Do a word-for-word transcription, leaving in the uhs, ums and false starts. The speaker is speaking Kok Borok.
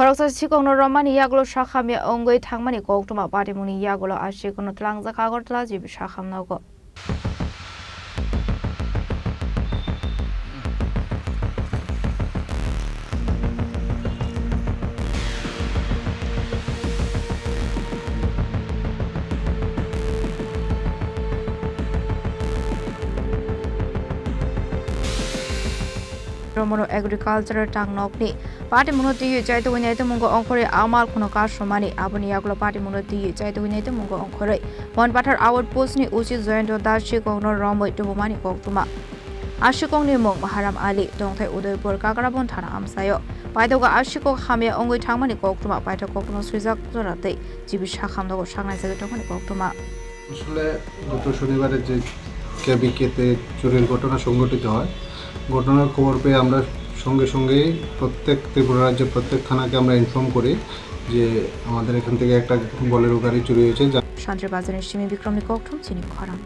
Khoroksa sikokno romani yagulo sakhamya wngwi thangmani koktwma patimungni yagulo a sikokno tlangjak Agartala G B sakham nogo. Romoro agricultural tangnokni patimungno twiwi chaitugwi naitugmungo ongkhorwi amal kheno kasumani, aboni yagulo patimungno twiwi chaitugwi naitugmungo ongkhorwi Monpathar outpost ni usi Jayanta Das sikokno romwi tubumani koktwma. A sikokni mung Maharam Ali, tongthai Udaipur Kakrabon thana amchaio. Paithago a sikok hamya wngwi thangmani koktwma, paithak koktwma swijak jora tei G B sakham nogo saknaijagwi tongmani koktwma. আসলে গত শনিবারে যে কেবিকেতে চুরির ঘটনা সংঘটিত হয়, ঘটনার খবর পেয়ে আমরা সঙ্গে সঙ্গেই প্রত্যেক ত্রিপুরা রাজ্যের প্রত্যেক থানাকে আমরা ইনফর্ম করি যে আমাদের এখান থেকে একটা বলেরো গাড়ি চুরি হয়েছে। Shantir Bazar ni simi Bikramni koktwma chini khorang.